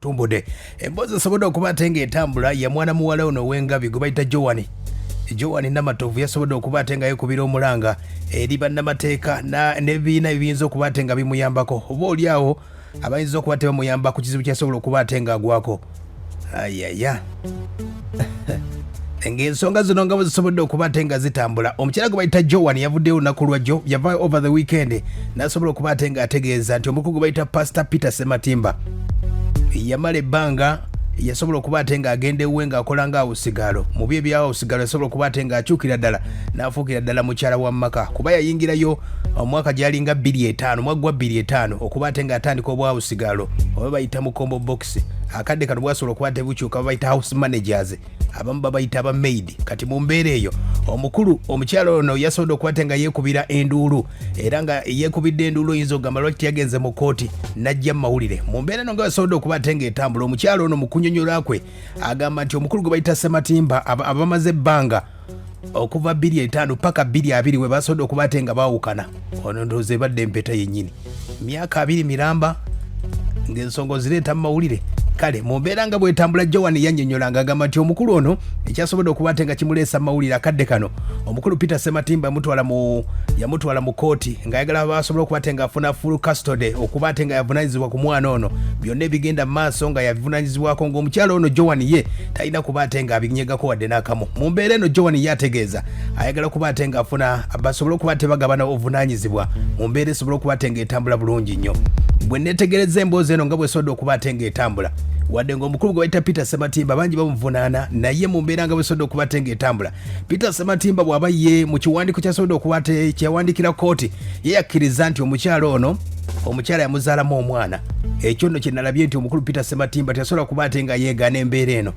Tumbude emboozi esobodde okuba ate ng'etambula ya mwana muwala ono ow'engabi gwe bayita Joan. Joan Namatovu yasobodde okuba ate nga yeekubira omulanga eri bannamateeka n'ebibiina ebiyinza okuba ate nga bimuyambako oba oli awo abayinza okuba tebamuyamba ku kizibu kyasobola okuba ate ng'agwako. Ayaya, ng'ensonga zino nga bwe zisobodde okuba ate nga zitambula, omukyala gwe bayita Joan yavuddeyo olunaku lwajjo, yava over the weekend n'asobola okuba ate ng'ategeeza nti omukulu gwe bayita Pastor Peter Sematimba yamala ebbanga yasobola okuba ate ng'agenda ewuwe ng'akola nga awusigaalo. Mu byo ebyawusigaalo yasobola okuba ate ng'akyukira ddala n'afuukira ddala mukyala wa maka, kuba yayingirayo omwaka gyalinga 2005, omwaka gwa 2005, okuba ate ng'atandika obwawusigaalo oba bayita mu combo box. Akadde kano bwasobola okuba tebukyuka, babayita house managers, abamu babayita aba maid. Kati mu mbeera eyo omukulu omukyala ono yasobodde okuba te nga yeekubira enduulu, era nga yeekubidde enduulu oyinza okugamba lwaki teyagenze mu kkooti n'ajja mu mawulire. Mu mbeera eno nga yasobodde okuba ate ng'etambula, omukyala ono mu kunyonyola kwe agamba nti omukulu gwe bayita Sematimba abamaze ebbanga okuva 2005 paka 2020 we basobodde okuba ate nga baawukana. Ono ndowooza ebadde empeta yennyini, myaka 20 miramba ng'ensonga ozireeta mu mawulire. Kale mu mbeera nga bwetambula, Joan yannyonnyola ng'agamba nti omukulu ono ekyasobodde okuba ate nga kimuleesa mu mawulire akadde kano, omukulu Peter Sematimba yamutwala mu kkooti ng'ayagala basobole okuba ate ng'afuna full custody, okuba ate nga yavunaanyizibwa ku mwana ono, byonna ebigenda mu maaso nga yavunaanyizibwako, ng'omukyala ono Joan ye talina kuba ate ng'abinyegako wadde n'akamu. Mu mbeera eno Joan ye ategeeza ayagala kuba ate ng'afuna basobole okuba ate bagabana obuvunaanyizibwa mu mbeera esobola okuba ate ng'etambula bulungi nnyo. Bwe neetegereza emboozi eno nga bw'esobodde okuba ate ng'etambula, wadde ng'omukulu gwe bayita Peter Sematimba bangi bamuvunaana, naye mu mbeera nga bwesobodde okuba ate ng'etambula, Peter Sematimba bw'aba ye mu kiwandiiko kyasobodde okuba ate kyeyawandiikira kkooti, ye yakkiriza nti omukyala ono omukyala yamuzaalamu omwana. Ekyo nno kye nalabye nti omukulu Peter Sematimba teyasobola kuba ate nga yeegaana embeera eno.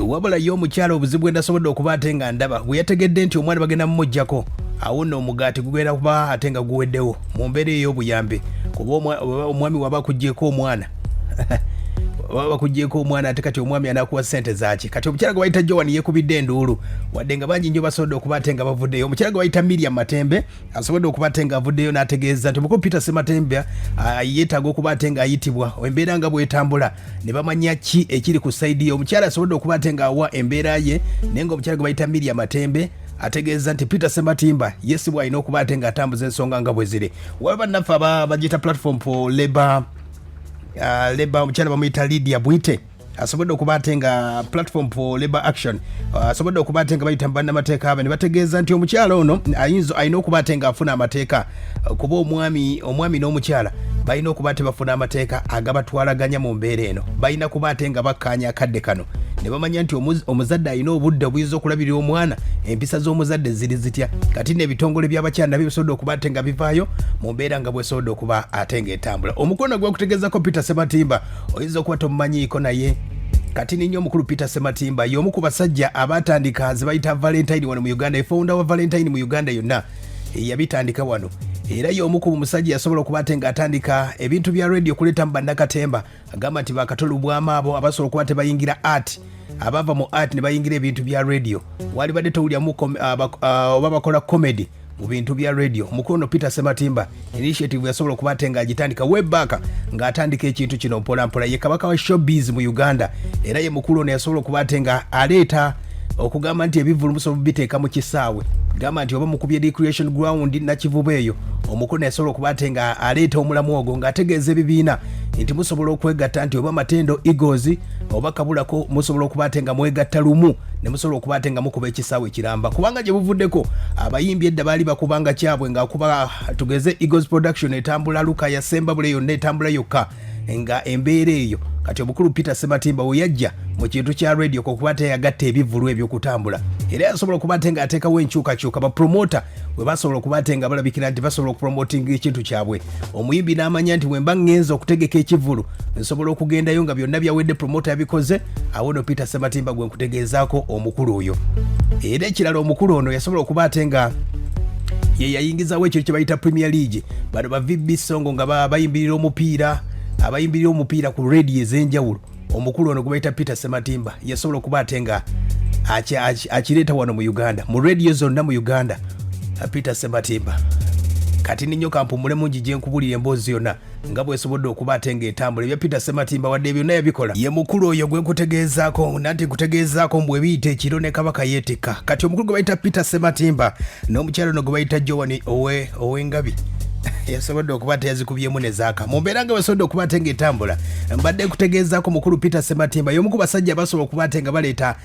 Wabula ye omukyala obuzibu bwe nasobodde okuba ate nga ndaba, bwe yategedde nti omwana bagenda mumuggyako, awo nno omugaati gugenda kuba ate nga guweddewo mu mbeera ey'obuyambi, kuba omwami waba akugyeko omwana, baba bakugyeko omwana, ate kati omwami anakuwa ssente zaaki? Kati omukyala gwe bayita Joan yeekubidde enduulu, wadde nga bangi nnyo basobodde okuba ate nga bavuddeyo. Omukyala gwe bayita Miriam Matembe asobodde okuba ate nga avuddeyo n'ategeeza nti omukulu Peter Sematembe yeetaaga okuba ate ng'ayitibwa, embeera nga bw'etambula ne bamanya ki ekiri ku sayidi ye. Omukyala asobodde okuba ate ng'awa embeera ye, naye ng'omukyala gwe bayita Miriam Matembe ategeeza nti Peter Sematimba ye si bw'alina okuba ate ng'atambuza ensonga nga bwe ziri. Waliwo bannaffe abagiyita Platform for Labor, Labor, omukyala bamuyita Lydia Bwite, asobodde okuba ate nga Platform for Labor Action, asobodde okuba ate nga bayita mu bannamateeka abe ne bategeeza nti omukyala ono ayinza alina okuba ate nga afuna amateeka, kuba omwami n'omukyala balina okuba ate bafuna amateeka agabatwalaganya mu mbeera eno. Balina kuba ate nga bakkaanya akadde kano ne bamanya nti omuzadde alina obudde obuyinza okulabirira omwana, empisa z'omuzadde ziri zitya. Kati n'ebitongole by'abakyala nabyo bisobodde okuba ate nga bivaayo mu mbeera nga bwesobodde okuba ate ng'etambula. Omukono gwekutegeezako Peter Sematimba oyinza okuba tomumanyiiko, naye kati ninyo omukulu Peter Sematimba y'omu ku basajja abaatandika ze bayita Valentine wano mu Uganda, efounder wa Valentine mu Uganda yonna yabitandika wano, era y'omu ku musajja yasobola okuba ate ng'atandika ebintu bya radio okuleeta mu bannakatemba. Agamba nti bakatolubwama abo abasobola okuba tebayingira art, abava mu art ne bayingira ebintu bya radio, walibadde towuliramu oba bakola comedy mu bintu bya radio. Omukulu Peter Sematimba initiative yasobola okuba ate ng'agitandika way back, ng'atandika ekintu kino mpola mpola. Ye kabaka wa showbiz mu Uganda, era ye mukulu ono yasobola okuba ate nga aleeta okugamba nti ebivvulu musobola biteeka mu kisaawe, gamba nti oba mukubye recreation ground Nakivubo eyo. Omukulu yasobola okuba ate nga aleeta omulamu ogwo ng'ategeeza ebibiina nti musobola okwegatta, nti oba Matendo Eagles oba Kabulako, musobola okuba ate nga mwegatta lumu ne musobola okuba ate nga mukuba ekisaawe ekiramba, kubanga gye buvuddeko abayimbi edda baali bakubanga kyabwe, ng'akuba tugeze Eagles Production etambula Lukaya Sembabule yonna etambula yokka nga embeera eyo. Kati omukulu Peter Sematimba we yajja mu kintu kya radio okuba ate yagatta ebivvulu ebyokutambula, era yasobola okuba ate ng'ateekawo enkyukakyuka, bapromota we basobola okuba ate nga balabikira nti basobola okupromotinga ekintu kyabwe, omuyimbi n'amanya nti bwemba ŋŋenza okutegeka ekivvulu nsobola okugendayo nga byonna byawedde, promota yabikoze. Awo no Peter Sematimba gwe nkutegeezaako, omukulu oyo. Era ekirala, omukulu ono yasobola okuba ate nga ye yayingizawo ekintu kye bayita Premier League. Bano ba VB Songo nga bayimbirira omupiira, abayimbirira omupiira ku radio ez'enjawulo, omukulu ono gwe bayita Peter Sematimba yasobola okuba ate nga akireeta wano mu Uganda, mu radio zonna mu Uganda. Peter Sematimba. Kati ninyo kampumulemu njije nkubulira emboozi yonna nga bwesobodde okuba ate ng'etambula. Ebya Peter Sematimba wadde byonna yabikola, ye mukulu oyo gwe nkutegeezaako nanti nkutegeezaako mbu ebiyita ekiro ne Kabaka yeetikka. Kati omukulu gwe bayita Peter Sematimba n'omukyalo ono gwe bayita Joan ow'engabi yasobodde okuba ate yazikubyemu ne zaaka mu mbeera nga basobodde okuba ate ng'etambula. Mbadde nkutegeezaako mukulu Peter Sematimba y'omu ku basajja basobola okuba ate nga baleeta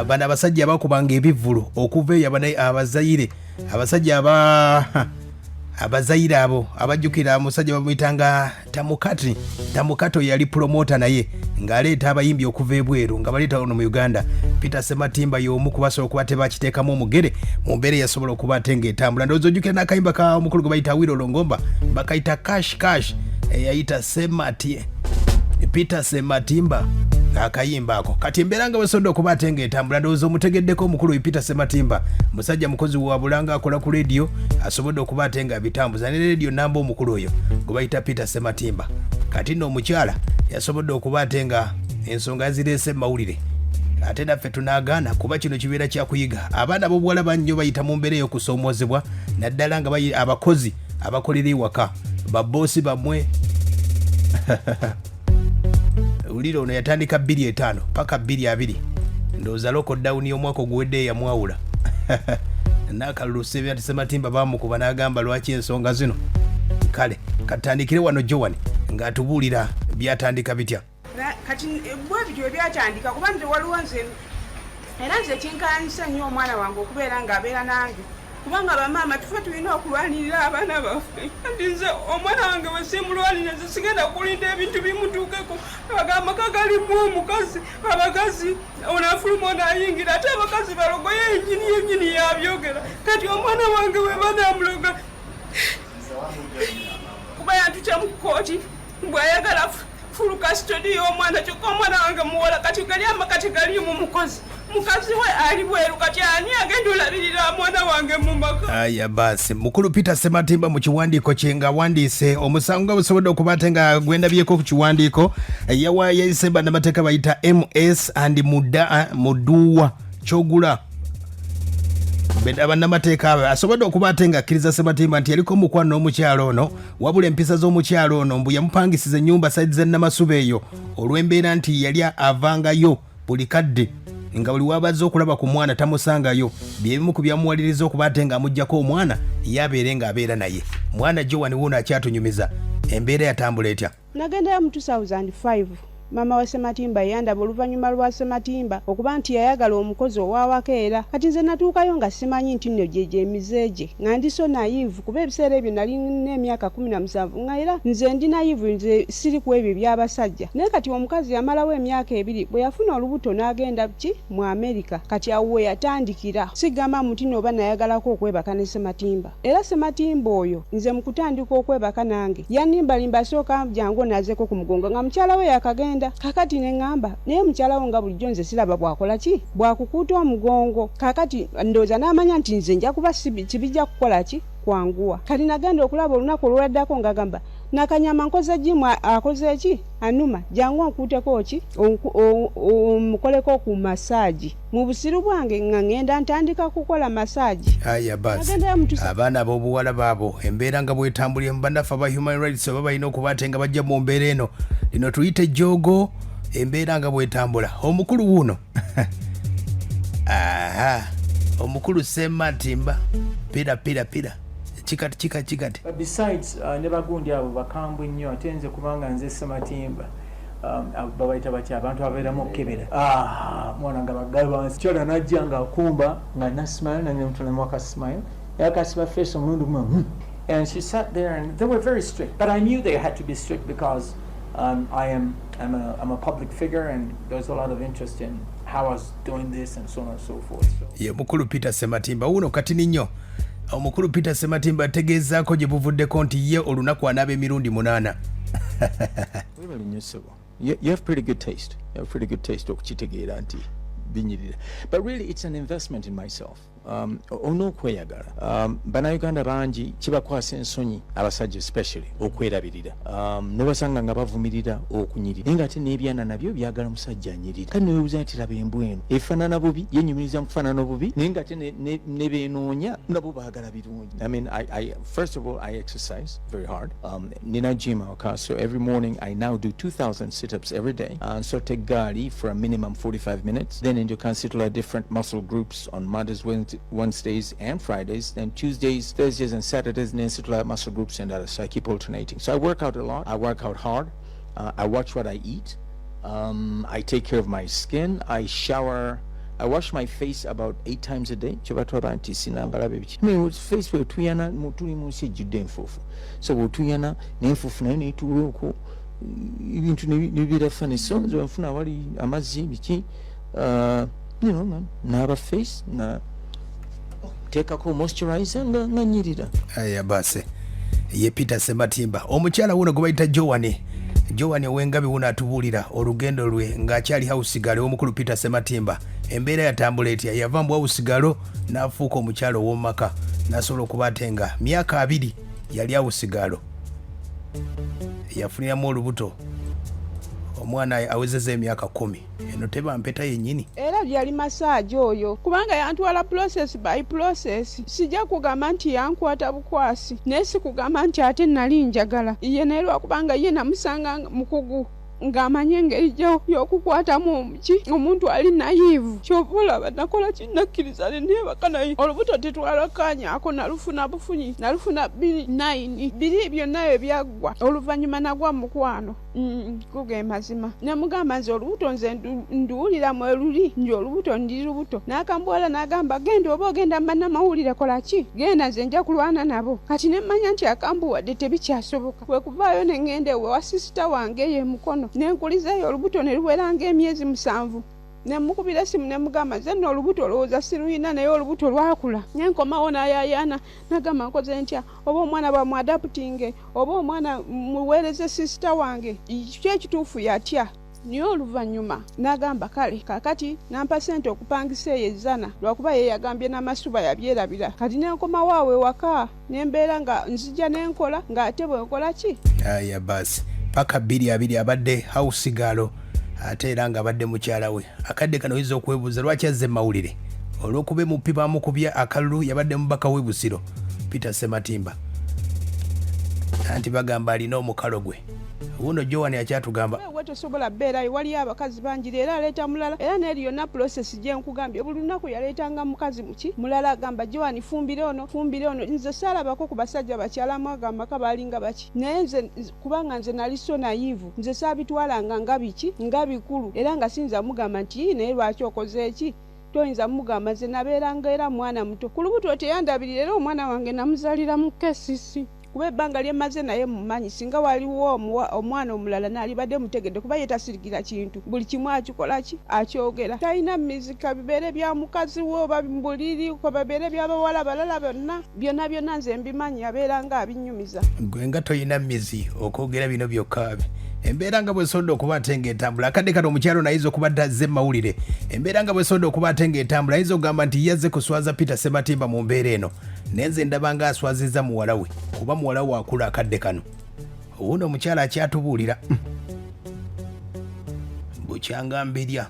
bano abasajja bakubanga ebivvulu okuva eyo abazayire, abasajja aba abazayire abo abajjukira omusajja bamuyitanga Tamukati. Tamukato yali pulomota naye ng'aleeta abayimbi okuva ebweru nga baleeta wano mu Uganda. Peter Sematimba y'omu kubasobola okuba tebakiteekamu omugere mu mbeera eyasobola okuba ate ng'etambula. Ndowooza ojjukira n'akayimba ka omukulu gwe bayita Awilo Longomba bakayita Cash Cash, eyayita Semati Peter Sematimba akayimba ako. Kati embeera nga bwesodde okuba ate ng'etambula, ndowooza omutegeddeko omukulu Peter Sematimba, musajja mukozi wa bulanga, akola ku leediyo, asobodde okuba ate nga abitambuza ne leediyo namba omukulu oyo gwe bayita Peter Sematimba. Kati nno omukyala yasobodde okuba ate nga ensonga yazireese mu mawulire, ate naffe tunaagaana kuba kino kibeera kyakuyiga. Abaana b'obuwala bannyo bayita mu mbeera ey'okusoomoozebwa, naddala nga abakozi abakolera ewaka baboosi bammwe. Wulira ono yatandika 25 paka 22, ndowooza lockdown y'omwaka oguwedde yamwawula n'akalulu. Sebyati Sematimba bamukuba n'agamba lwaki ensonga zino. Kale katandikire wano Joan ng'atubuulira byatandika bitya. Kati bwe bityo ebyatandika, kuba nze waliwo nze era nze kinkaanyisa nnyo omwana wange okubeera ng'abeera nange, kubanga bamaama tufe tulina okulwanirira abaana baffe. Nti nze omwana wange bwe simulwanira, nze sigenda kulinda ebintu bimutuukeko. Agamba galimu omukazi, abakazi ono afuluma ono ayingira, ate abakazi balogoye, yenyini yenyini yabyogera. Kati omwana wange bwe banamuloga, kuba yantukya mu kkooti bw'ayagala full custody y'omwana, kyokka omwana wange muwala. Kati gali amakati galimu mukozi, mukazi we ali bweru, kati ani agenda olabirira mwana wange mu maka? Aya basi, mukulu Peter Sematimba mu kiwandiiko kye ng'awandiise omusango nga busobodde okuba ate nga gwendabyeko ku kiwandiiko, yawa yayise bannamateeka bayita MS and Muduwa Kyogula. Bannamateeka abo asobodde okuba ate ng'akkiriza Sematimba nti yaliko omukwano n'omukyalo ono, wabula empisa z'omukyalo ono mbu yamupangisiza ennyumba saidi z'e Namasuba eyo olw'embeera nti yali avangayo buli kadde, nga buli wabazze okulaba ku mwana tamusangayo. Byebimu ku byamuwaliriza okuba ate ng'amuggyako omwana ye abeere ng'abeera naye. Mwana Joan wuuno akyatunyumiza embeera yatambula etya. Nagendayo mu 2005. Maama wa Sematimba yandaba oluvannyuma lwa Sematimba okuba nti yayagala omukozi ow'awaka, era kati nze natuukayo nga simanyi nti nno gye gy'emize gye, nga ndi so naive, kuba ebiseera ebyo nali n'emyaka 17, nga era nze ndi naive, nze siri ku ebyo eby'abasajja. Naye kati omukazi yamalawo emyaka 2, bwe yafuna olubuto n'agenda ki mu Amerika. Kati awo we yatandikira. Sigamba nti nno oba nayagalako okwebaka ne Sematimba. Era Sematimba oyo nze mu kutandika okwebaka nange yannimbalimba, asooka jangu onaazeko ku mugongo nga mukyala we yakagenda. Kaakati ne ŋŋamba, naye mukyala wo nga bulijjo nze siraba bw'akola ki, bw'akukuuta omugongo. Kaakati ndowooza n'amanya nti nze nja kuba sibijja kukola ki, kwanguwa. Kati nagenda okulaba olunaku olwaddako ng'agamba, Nakanyama nkoze gym akoze ki, anuma, jangu onkuuteko ki, omukoleko ku massage. Mu busiru bwange nga ŋŋenda ntandika kukola massage. Aya basi, abaana ab'obuwala baabo embeera nga bwetambulira mu bannaffe aba human rights oba balina okuba ate nga bajja mu mbeera eno, lino tuyite ejjoogo, embeera nga bwetambula. Omukulu wuuno, aha, omukulu Sematimba pira pira pira kikati kika kikati. But besides, ne bagundi abo bakambwe nnyo, ate nze kubanga nze Sematimba, babayita batya abantu ababeeramu okukebera? Ah, mwana nga bagala kyona najja ng'akumba nga nasmile nange mutulamu akasmile yakasiba face omulundi gumu, And she sat there and they were very strict, but I knew they had to be strict because I'm a public figure and there's a lot of interest in how I was doing this and so on and so forth. So. Ye mukulu Peter Sematimba wuno katini nnyo. Omukulu Peter Sematimba ategeezaako gye buvuddeko nti ye olunaku anaaba emirundi 8. Webale nnyo ssebo. You have pretty good taste. You have pretty good taste okukitegeera nti binyirira. But really it's an investment in myself. Olina okweyagala. Bannayuganda bangi kibakwasa ensonyi, abasajja especially, okwerabirira. Nobasanga nga bavumirira okunyirira, naye nga ate n'ebyana nabyo byagala musajja anyirira. Kati newebuuza nti laba embwa eno efaanana bubi, yenyumiriza mu kufaanana obubi, naye nga ate ne benoonya nabo baagala birungi. I mean, first of all, I exercise very hard. Nina gym awaka, so every morning I now do 2000 sit-ups every day. Nsota eggaali for a minimum 45 minutes, then ndyoka nsitula different muscle groups on Mondays, Wednesdays and Fridays. Then Tuesdays, Thursdays and Saturdays nensitula muscle groups and others. So I keep alternating. So I work out a lot. I work out hard. I watch what I eat. I take care of my skin. I shower. I wash my face about 8 times a day. Kyebatwala nti sinambalabe biki. I mean, face bwetuyana, tuli mu nsi ejjudde enfuufu, so bwotuyana n'enfuufu nayo netuula okwo, ebintu nebibeera funny. So nze wenfuna awali amazzi biki, naaba face, na teekako moisturizer nga nyirira. Aya basi, ye Peter Sematimba. Omukyala wuno gwe bayita Joani, Joani Owengabi, wuno atubuulira olugendo lwe ng'akyali house girl w'omukulu Peter Sematimba. Embeera yatambula etya? Yava mu house girl n'afuuka omukyala ow'omumaka, n'asobola okuba ate nga myaka 20 yali house girl, yafuniramu olubuto, omwana awezeza emyaka 10. Eno teba mpeta yennyini. Era yali massage oyo, kubanga yantwala process by process. Sijja kugamba nti yankwata bukwasi, naye sikugamba nti ate nali njagala ye, naye lwakubanga ye namusanga mukugu ng'amanye engeri y'okukwatamu omuki omuntu ali naive. Kyova olaba nakola kinnakkiriza neneebaka naye. Olubuto tetwalakanyako, nalufuna bufunyi, nalufuna 29. Biri byonna ebyo byaggwa oluvannyuma nagwa mukwano. Go ge mazima. Namugamba nze olubuto nze nduwulira mwe luli nti olubuto ndi lubuto. N'akambwala n'agamba, "Genda, oba ogenda bannamawulire, kola ki, genda, nze nja kulwana nabo." Kati ne mmanya nti akambuwadde tebikyasoboka. Kwe kuvaayo ne ŋŋenda ewe wa sister wange eyo emukono, ne nkulizayo olubuto ne luwera ng'emyezi 7. Ne mukubira esimu ne mugamba, "Nze nno olubuto olowooza siruyina, naye olubuto lwakula." Ne nkomawo n'ayaayaana nagamba, "Nkoze ntya? Oba omwana bamwadoptinge, oba omwana muweereze sister wange?" Ki ekituufu yatya, naye oluvannyuma n'agamba kale. Kakati nampa sente okupangisa eyo ezzana, lwakuba ye yagambye n'amasuba yabyerabira. Kati nenkomawo awo ewaka, nembeera nga nzija nenkola, ng'ate bwe nkola ki. Aya basi, paka 2020 abadde house girl, ate era nga abadde mukyala we. Akadde kano oyinza okwebuuza lwaki azze mawulire. Olw'okuba emupi bamukubya akalulu, yabadde mubaka w'e Busiro Peter Sematimba, anti bagamba alina omukalo gwe. Wuno Joan akyatugamba. We tosobola bbeerayo, waliyo abakazi bangi. Leero aleeta mulala, era neeri yonna process gye nkugambye. Buli lunaku yaleetanga mukazi muki mulala, agamba, "Joan, fumbire ono, fumbire ono." Nze saalabako ku basajja bakyalamu ago amaka baalinga baki, naye nze kubanga nze nali so naive, nze saabitwalanga nga biki, nga bikulu. Era nga siyinza mugamba nti, "Naye lwaki okoze eki?" Toyinza mugamba. Nze nabeeranga era mwana muto. Ku lubuto teyandabirira, era omwana wange namuzaalira mu KCC, kuba ebbanga lyemaze naye mumanyi. Singa waliwo omwana omulala naalibadde mutegedde, kuba ye tasirikira kintu, buli kimu akikola ki, akyogera. Talina mizika, bibeere bya mukazi we oba mbuliri, babeere byabawala balala, byonna byonna byonna nze mbimanyi, abeera nga abinyumiza. Gwe nga toyina mizi okwogera bino byokka. Embeera nga bwesonda okuba ate ng'etambula akadde kano, omukyalo nayinza okuba dde azze mawulire. Embeera nga bwesonda okuba ate ng'etambula, ayinza okugamba nti yazze kuswaza Peter Sematimba mu mbeera eno, naye nze ndaba nga aswazizza muwala we, kuba muwala we akula akadde kano. Owuno omukyala akyatubuulira bukyanga mbirya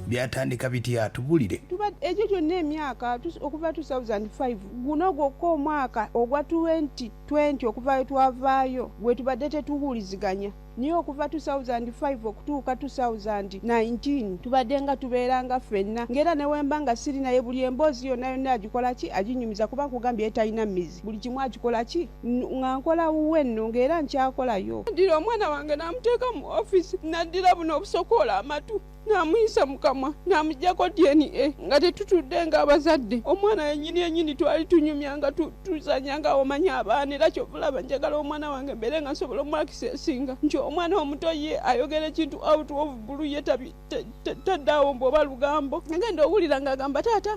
byatandika bitya, atubulire. Egyo gyonna emyaka okuva 2005, guno gwokka omwaka ogwa 2020 okuva we twavaayo gwe tubadde tetuwuliziganya, naye okuva 2005 okutuuka 2019 tubadde nga tubeeranga ffenna, ng'era newemba nga siri naye, buli emboozi yonna yonna agikola ki, aginyumiza, kuba nkugambye ye talina mizi, buli kimu akikola ki. Nga nkola wuwe nno, ng'era nkyakolayo. Ddira omwana wange n'amuteeka mu offisi, n'addira buno obusokoola amatu n'amuyisa mu kamwa, n'amuggyako DNA nga tetutudde ng'abazadde. Omwana yennyini yennyini twali tunyumya nga tuzanya nga omanyi abaana. Era kyovulaba njagala omwana wange mbeere nga nsobola omwakisesinga nti omwana omuto ye ayogera ekintu out of blue, ye taddaawo mbu oba lugambo. Ngenda owulira ng'agamba, "Taata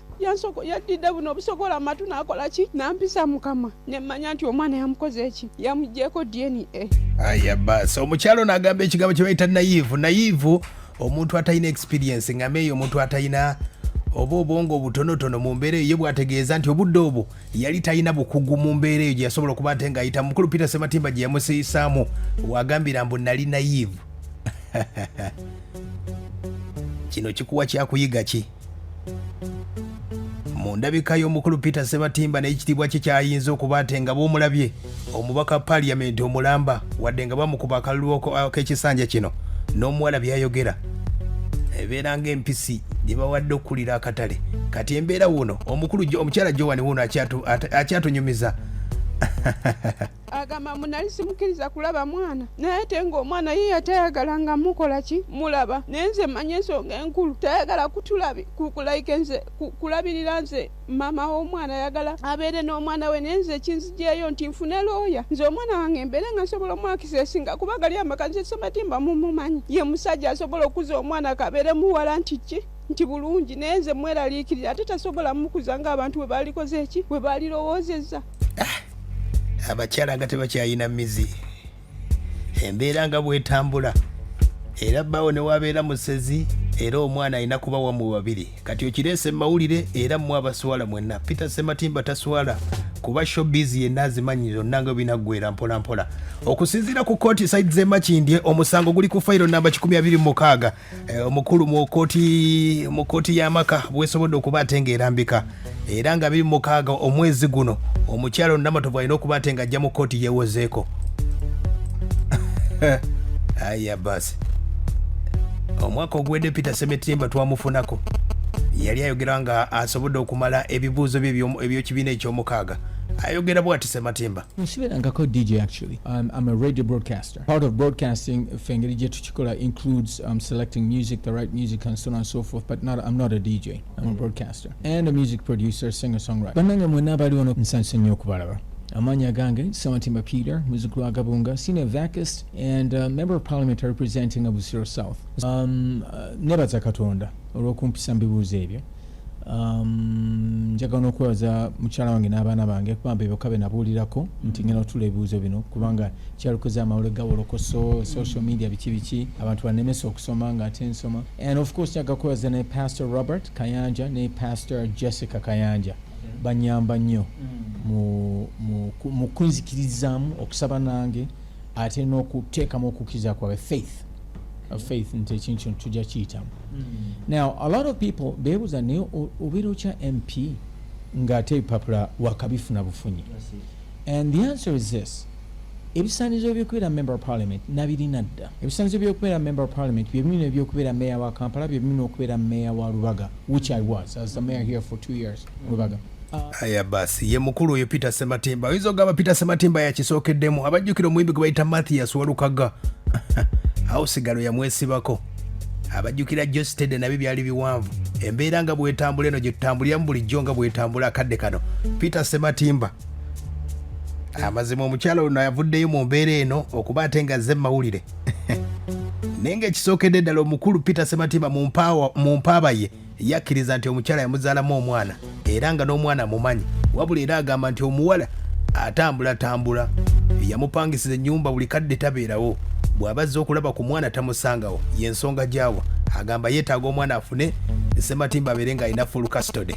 yaddidde buno obusokola amatu n'akola ki, n'ampisa mu kamwa," ne mmanya nti omwana yamukoze eki, yamuggyeko DNA. Aya basi, omukyalo n'agamba ekigambo kye bayita naive. Naive omuntu atalina experience, ngamba eyo omuntu atalina. oba obwongo obutonotono mu mbeera eyo ye bw'ategeeza nti obudde obwo yali talina bukugu mu mbeera eyo gye yasobola okuba ate ng'ayita mukulu Peter Sematimba gye yamusiyisaamu wagambira mbu nali nayiivu. Kino kikuwa kyakuyiga ki mu ndabika y'omukulu Peter Sematimba n'ekitiibwa kye kyayinza okuba ate nga bw'omulabye omubaka parliament omulamba wadde nga bamukuba akalulu ak'ekisanja kino n'omuwala byayogera ebeera ng'empisi gye bawadde okukulira akatale. Kati embeera wuno omukulu omukyala Joan wuno akyatunyumiza. Agamba mbu nali simukkiriza kulaba mwana naye ate ng'omwana ye yatayagala nga mukola ki mulaba, naye nze mmanyi ensonga enkulu tayagala kutulabi kulaike nze kulabirira nze maama w'omwana ayagala abeere n'omwana we, naye nze ekinzijeeyo nti nfune looya nze omwana wange mbeere nga nsobola omwakisesinga kuba gali amaka nze Sematimba mumumanyi ye musajja asobola okukuza omwana kabeere muwala nti ki nti bulungi, naye nze mweraliikirira ate tasobola mukuza ng'abantu bwe baalikoze ki bwe baalirowoozezza. Abakyala nga tebakyayina mizi, embeera nga bwetambula, era bbaawo ne wabeera musezi, era omwana alina kuba wammwe babiri. Kati okireese mu mawulire era mmwe abaswala mwenna. Peter Sematimba taswala kuba showbiz yenna azimanyi zonna nga binaggwera mpola mpola. Okusinziira ku kkooti side z'e Makindye, omusango guli ku fayiro namba 126. Omukulu mu kkooti y'amaka bwesobodde okuba ate ng'erambika, era nga 26 omwezi guno omukyalo Namatovu alina okuba ate ng'ajja mu kkooti yeewozeeko. Aya basi, omwaka oguwedde Peter Sematimba twamufunako, yali ayogera nga asobodde okumala ebibuuzo bye eby'ekibiina eky'omukaaga. Ayogera bw'ati Sematimba. Nsibeerangako DJ actually. I'm a radio broadcaster. Part of broadcasting, ffe engeri gye tukikola includes selecting music, the right music and so on and so forth, but not, I'm not a DJ. I'm a broadcaster and a music producer, singer-songwriter. Bannange mwenna abali wano nsanyuse nnyo okubalaba. Amannya gange Sematimba Peter, muzzukulu wa Gabunga, senior advocate and member of parliament representing Busiro South. Nebaza Katonda olw'okumpisa mu bibuuzo ebyo. Njagala n'okwebaza mukyala wange n'abaana bange kuba be bokka be nabuulirako nti ngenda otuula ebibuuzo bino, kubanga kyalukoze amawulire gawolokoso, social media, biki biki, abantu banemesa okusoma nga ate nsoma. And of course njagala kwebaza ne Pastor Robert Kayanja ne Pastor Jessica Kayanja, banyamba nnyo mu kunzikirizaamu okusaba nange ate n'okuteekamu okukkiriza kwabwe, faith nti ekintu kino tujja kiyitamu. Now a lot of people beebuuza, naye obeera otya MP ng'ate ebipapula wakabifuna bufunyi? And the answer is this: ebisaanizo by'okubeera member of parliament nabirina dda. Ebisaanizo by'okubeera member of parliament byebimu n'ebyokubeera mayor wa Kampala, byebimu n'okubeera mayor wa Rubaga, which I was as the mayor here for 2 years, Rubaga. Aya basi, ye mukulu oyo Peter Sematimba. Oyinza okugamba Peter Sematimba yakisookeddemu. Abajjukira omuyimbi gwe bayita Mathias Walukaga, awo sigalo yamwesibako. Abajjukira Jostede, nabyo byali biwanvu. Embeera nga bwetambula eno gye tutambuliramu bulijjo nga bwetambula akadde kano, Peter Sematimba amazima omukyala ono avuddeyo mu mbeera eno okuba ate nga azze mawulire, naye ng'ekisookedde ddala omukulu Peter Sematimba mu mpaaba ye yakkiriza nti omukyala yamuzaalamu omwana era nga n'omwana amumanyi, wabula era agamba nti omuwala atambulatambula, yamupangisiza ennyumba, buli kadde tabeerawo, bw'aba azze okulaba ku mwana tamusangawo. Y'ensonga gy'awa, agamba yeetaaga omwana afune Sematimba abeere ng'alina full custody.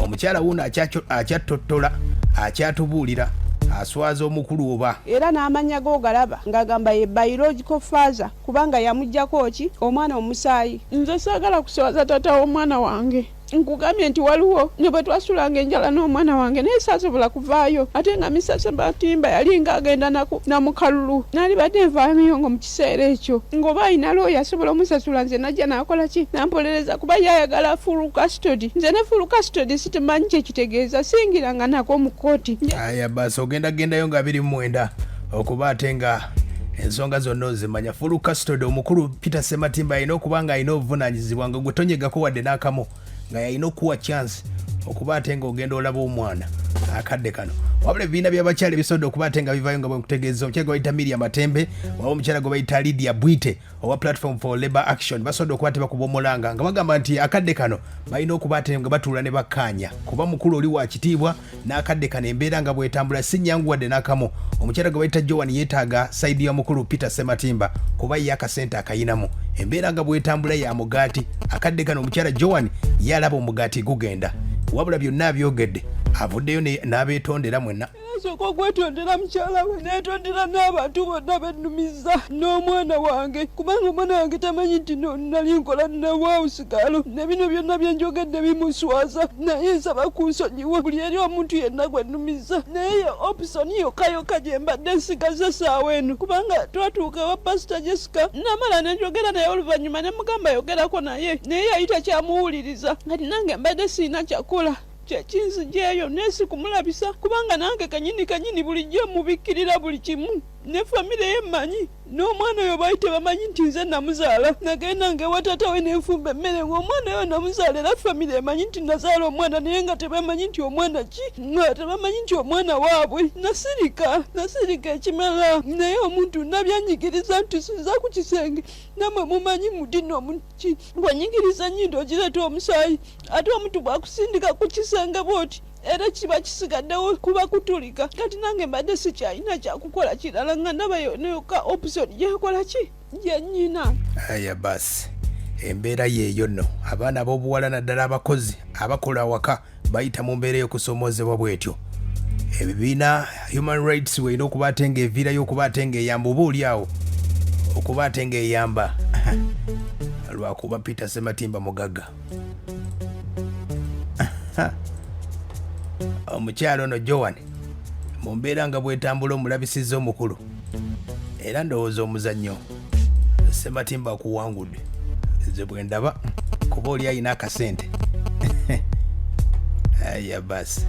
Omukyala wuuno akyattottola, akyatubuulira, aswaza omukulu oba Era n'amannya ge ogalaba ng'agamba ye biological father kubanga yamuggyako ki omwana omusaayi. Nze saagala kuswaza taata w'omwana wange. Nkugambye nti waliwo ne bwe twasulanga enjala n'omwana wange naye saasobola kuvaayo, ate nga Mr Sematimba yali ng'agenda na mu kalulu, naalibadde nvaayo ngo mu kiseera ekyo ng'oba alina looya asobola omusasula, nze najja n'akola ki nampolereza kuba ye ayagala full custody. Nze ne full custody sitimanyi kye kitegeeza, singiranga nako mu kkooti. Aya basi, ogenda gendayo nga 29 okuba ate nga ensonga zonna ozimanya. Full custody, omukulu Peter Sematimba alina okuba nga alina obuvunaanyizibwa nga gwe tonyegako wadde n'akamu, nga yalina okuwa chance okuba ate nga ogenda olaba omwana. Akadde kano wabula ebibiina by'abakyala ebisobodde okuba ate nga bivaayo nga bwenkutegeeza, omukyala gwe bayita Miria Matembe waba omukyala gwe bayita Lydia Bwite owa Platform for Labor Action basobodde okuba tebakuba omulanga nga bagamba nti akadde kano balina okuba ate nga batuula ne bakkaanya, kuba mukulu oli wa kitiibwa n'akadde kano embeera nga bwetambula si nyangu wadde n'akamu. Omukyala gwe bayita Joan yeetaaga sayidi ya mukulu Peter Sematimba kuba ye akasente akayinamu. Embeera nga bwetambula ya mugaati. Akadde kano omukyala Joan ye alaba omugaati gugenda, wabula byonna abyogedde avuddeyo n'abeetondera mwenna. Nasooka okwetondera mukyala we, neetondera n'abantu bonna bennumiza n'omwana wange, kubanga omwana wange tamanyi nti nali nkola nawawusigalo, ne bino byonna bye njogedde bimuswaza, naye nsaba kunsonyiwa buli eri omuntu yenna gwe nnumiza. Naye ye option yokka yokka gye mbadde nsigaza essaawa eno, kubanga twatuuka ewa Pasita Jessica namala ne njogera naye oluvannyuma ne mugamba yogerako naye, naye yali takyamuwuliriza. Kati nange mbadde sirina kyakukola, kyekinzijeeyo naye si kumulabisa, kubanga nange kanyini kanyini bulijjo mubikkirira buli kimu, ne famire ye mmanyi, n'omwana oyo baali tebamanyi nti nze namuzaala. Nagenda nga ewa taata we nenfumba emmere ng'omwana oyo namuzaala, era famire emanyi nti nazaala omwana, naye nga tebamanyi nti omwana ki, nga tebamanyi nti omwana waabwe. Nasirika, nasirika ekimala, naye omuntu nabyanyigiriza nti sinza ku kisenge. Namwe mumanyi muti nno omuntu ki bwanyigiriza ennyindo ogireeta omusaayi, ate omuntu bwakusindika ku kisenge bwoti era kiba kisigaddewo kuba kutulika. Kati nange mbadde sikyalina kyakukola kirala, nga ndaba yona yokka option gyekola ki gyennyina. Aya basi, embeera yeeyo nno. Abaana ab'obuwala naddala abakozi abakola awaka bayita mu mbeera ey'okusoomoozebwa bw'etyo. Ebibiina human rights weerina okuba ate ng'eviirayo okuba ate ng'eyamba, oba oli awo okuba ate ng'eyamba, lwakuba Peter Sematimba mugagga. Omukyalo ono Joan mu mbeera nga bwetambula omulabisizza omukulu, era ndowooza omuzannyo Sematimba akuwangudde, nze bwe ndaba, kuba oli alina akasente. Aya basi.